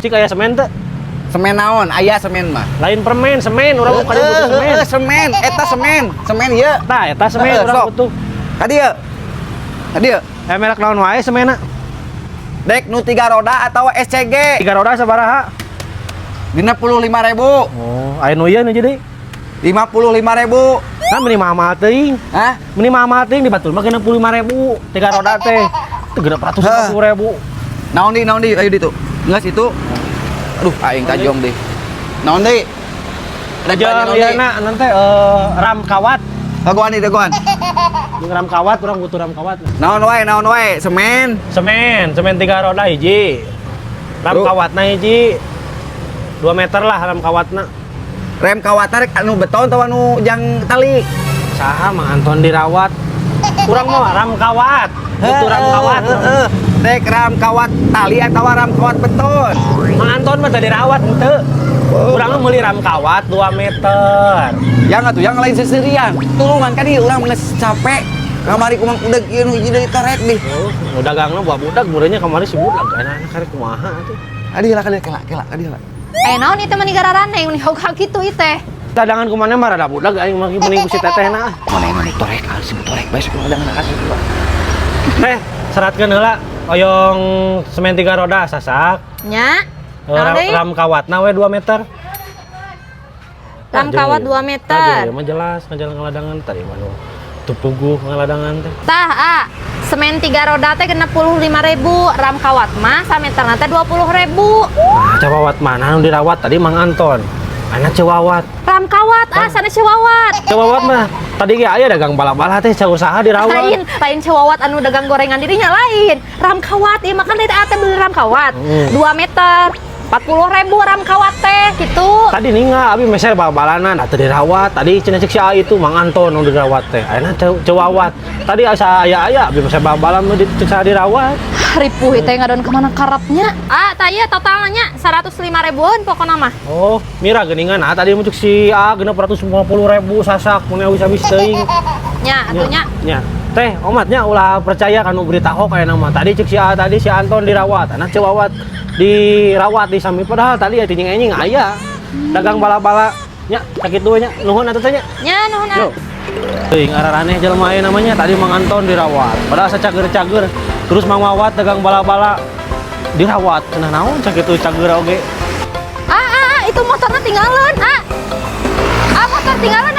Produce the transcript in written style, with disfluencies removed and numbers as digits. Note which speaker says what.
Speaker 1: Cik, aya semen teu?
Speaker 2: Semen naon? Aya semen mah.
Speaker 1: Lain permen, semen urang bukan butuh semen.
Speaker 2: Heeh, semen, eta semen, semen ieu.
Speaker 1: Tah, eta semen
Speaker 2: Heeh,
Speaker 1: urang
Speaker 2: sok.
Speaker 1: butuh.
Speaker 2: Ka dieu. Ka dieu.
Speaker 1: Eh, merek naon wae semenna?
Speaker 2: Dek nu tiga roda atau SCG?
Speaker 1: Tiga roda sabaraha?
Speaker 2: 65.000.
Speaker 1: Oh, aya nu ieu nu jadi.
Speaker 2: 55.000.
Speaker 1: Kan meni mahal teuing.
Speaker 2: Hah?
Speaker 1: Meni mahal teuing, di batur mah 65.000. Tiga roda teh. Teu 650.000.
Speaker 2: Naon di, naon di, ayo ditu. Geus itu. Aduh, aing tajong deh. Naon deui? Rek
Speaker 1: Jeung
Speaker 2: naon
Speaker 1: ieu
Speaker 2: deui?
Speaker 1: Na nanti ram kawat.
Speaker 2: Dagoan di, dagoan.
Speaker 1: Jeung ram kawat, urang butuh ram kawat.
Speaker 2: Naon wae, naon wae, semen.
Speaker 1: Semen, semen tiga roda hiji. Ram
Speaker 2: Bro.
Speaker 1: kawatna hiji. 2 meter lah ram kawatna.
Speaker 2: Rem kawatna rek anu beton atau anu jang tali?
Speaker 1: Saha Mang Anton dirawat? Kurang mau ram kawat. Butuh ram kawat.
Speaker 2: Heeh. Rek ram kawat tali atau ram kawat beton?
Speaker 1: Mang Anton mah tadi dirawat henteu. Urang mah meuli ram kawat 2 meter.
Speaker 2: Yang atuh yang lain seserian. Tulungan kan ieu urang geus capek. Kamari kumang udah ieu nu hiji deui karek deh.
Speaker 1: Oh, nu dagangna buah budak murenya kamari si budak enak karek kumaha atuh.
Speaker 2: Adi lah kali kela kela adi lah.
Speaker 3: Eh, naon itu mah gararane meni hog kitu ieu teh.
Speaker 1: Dagangan kumana mah rada budak aing mah mending ku si teteh na.
Speaker 2: Mana yang torek, si torek bae sok dagangan kasih.
Speaker 1: Teh, seratkeun heula oyong semen tiga roda sasak.
Speaker 3: Nya.
Speaker 1: Eh,
Speaker 3: Naon
Speaker 1: ram,
Speaker 3: deui?
Speaker 1: ram kawatna we 2 meter.
Speaker 3: Ram kawat 2 meter.
Speaker 1: Tadi mah jelas ngajalan ngaladangan tadi mah nu teu puguh ngaladangan teh.
Speaker 3: Tah, ah, semen tiga roda teh 65.000, ram kawat mah sameterna teh 20.000.
Speaker 1: Nah, cawawat mana nu dirawat tadi Mang Anton? Anak cewawat.
Speaker 3: Ram kawat, ah, sana cewawat.
Speaker 1: Cewawat mah tadi ge aya dagang bala-bala teh usaha dirawat.
Speaker 3: Lain, lain cewawat anu dagang gorengan dirinya lain. Ram kawat, ieu mah kan teh teh beli ram kawat. 2 meter. 40.000 ram kawat teh gitu.
Speaker 1: Tadi ninggal abi meser bal-balanan atuh dirawat. Tadi cenah cek si A itu Mang Anton nu dirawat teh. Ayeuna cewawat. Tadi asa aya-aya abi meser bal-balan nu di cek saha dirawat.
Speaker 3: Ripuh teh ngadon kemana karepnya. Ah, tah ieu totalnya 105 ribuan pokokna mah.
Speaker 1: Oh, mira geuningan ah tadi muncul si A 650.000 sasak mun habis-habis teuing.
Speaker 3: Nya, atuh nya.
Speaker 1: Nya. Teh, omatnya ulah percaya kanu berita hoax aya nama. Tadi cek si A tadi si Anton dirawat, anak cewawat dirawat di sami, padahal tadi ya tinying enjing aya. Dagang bala-bala nya sakitu nya. Nuhun atuh teh nya.
Speaker 3: Nya, nuhun ah.
Speaker 1: Yo. Teuing araraneh jelema aya namanya tadi Mang Anton dirawat. Padahal sacager-cager. Terus Mang Wawat dagang bala-bala dirawat. Cenah naon sakitu cager oge.
Speaker 3: Ah, ah, ah, itu motornya tinggalan, ah. Ah, motor tinggalan.